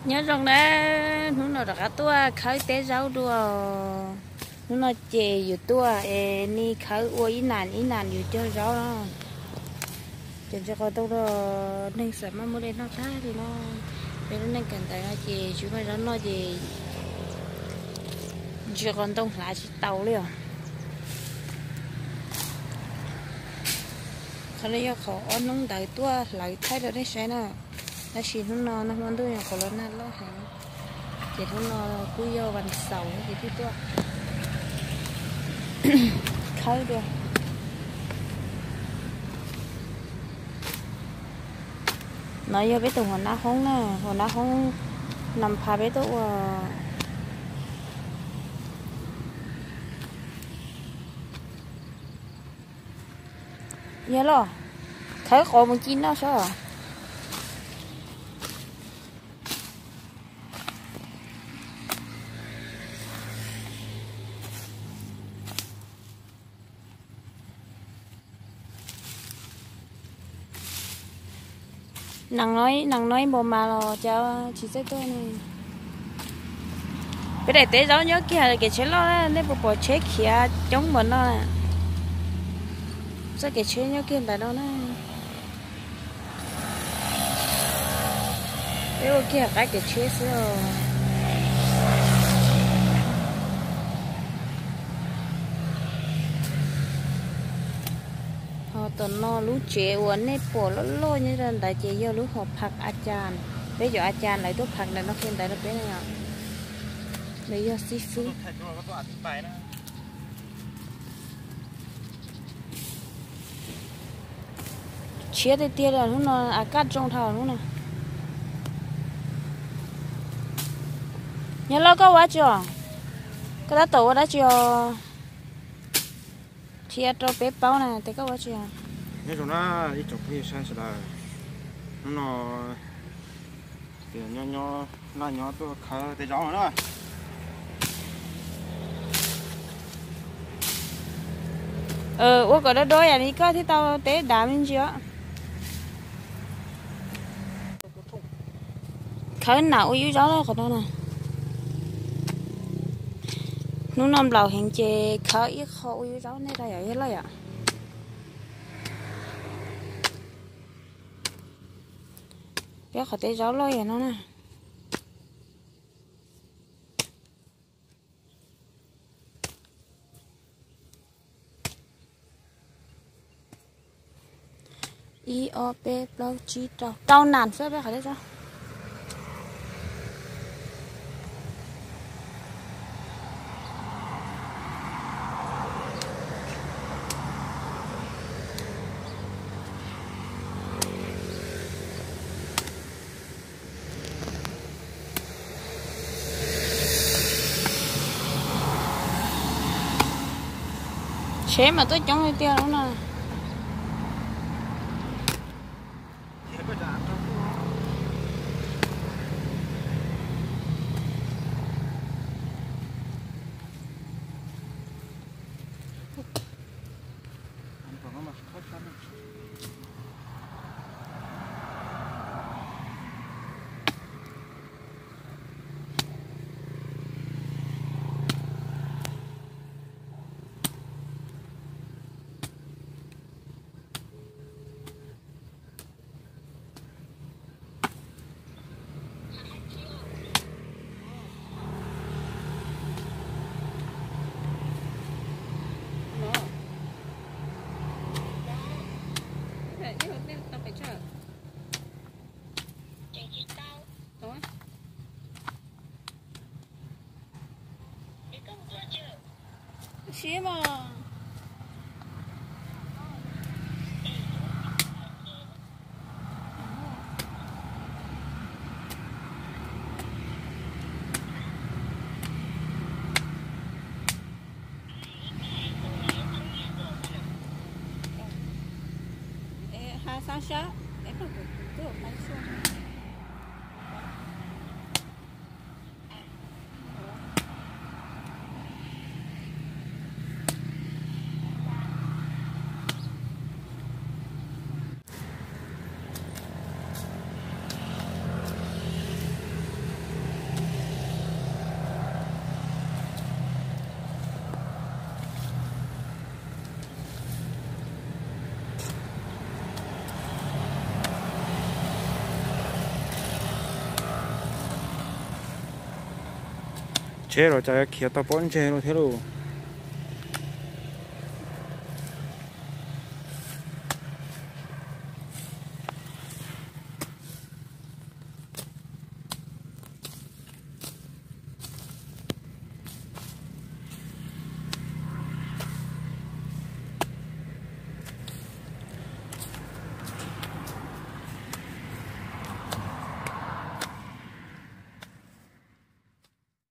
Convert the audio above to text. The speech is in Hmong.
Nyob zoo na, hnub no rov qab tuaj khawb teb zaub dua. Hnub no ces yus tuaj es nws khawb ua ib nas ib nas yus cog zaub no. Ces ntsia qhov ntoo no, neeg xav mas muaj dej noj tag li no. Peb lub neej kawm ntawv no ces tsis muaj zaub noj ces ntsia qhov ntoo hlav tsis tau li os. Qhov no yog qhov ob hnub ntawd tuaj hlawv thaij rau nej saib na. Tab sis hnub no nag hmo ntuj nyuam qhuav los nag loj heev, ces hnub no kuj yog vas xaum ces thiaj tuaj khawb dua. No yog peb tus huas nab hoob na, huas nab hoob nas phas peb tuaj ua. Yog los, khawb qos mus ci noj sab. Nees no ib npaum mas los cas tsis txawj tuaj ne. Peb daim teb zaub nyob kiag kev tsheb loj na, nej puas pom tsheb khiav coob npaum no na. Txoj kev tsheb nyob kiag ntawm no na. Peb ua kiag qab kev tsheb xwb os. Ho tom no lub tsev uas nej pom loj loj nyob rau ntawd ces yog lub hoo phaj a cas. Peb cov a cas lawv tuaj phaj ntawm no qhia ntawv rau peb na yom. Nws yog xib fwb. Tshiab tiag tiag li hnub no, a kaj zoo dhau hnub no. Nyob Lauj, koj ua dab tsi os? Koj tab tom ua dab tsi os? Qhia rau peb paub na, tias koj ua dab tsi os? Nyob zoo na ib tsoom phooj ywg sawv daws, hnub no tias nyob nyob naj nyob tuaj khawb tej zaub no na. Ua kom do do yam li koj thiaj tau teb dav me ntsis os. Khawb nas ua yub zaub qhov no na. Hnub no nplaum heev ces khawb ib qho ua yub zaub nej rau yom, yog loj yom. Peb qhov teb zaub loj yam no na. Ib ob peb plaub tsib rau, rau nas xwb peb qhov teb zaub. Tsheb mas tuaj coob li tiag lub no. Siab mas. Hais xav sab es pog kuv twb hais xwb. Tsheb los cas yuav khiav tau pob ntseg lawm thiab lauj.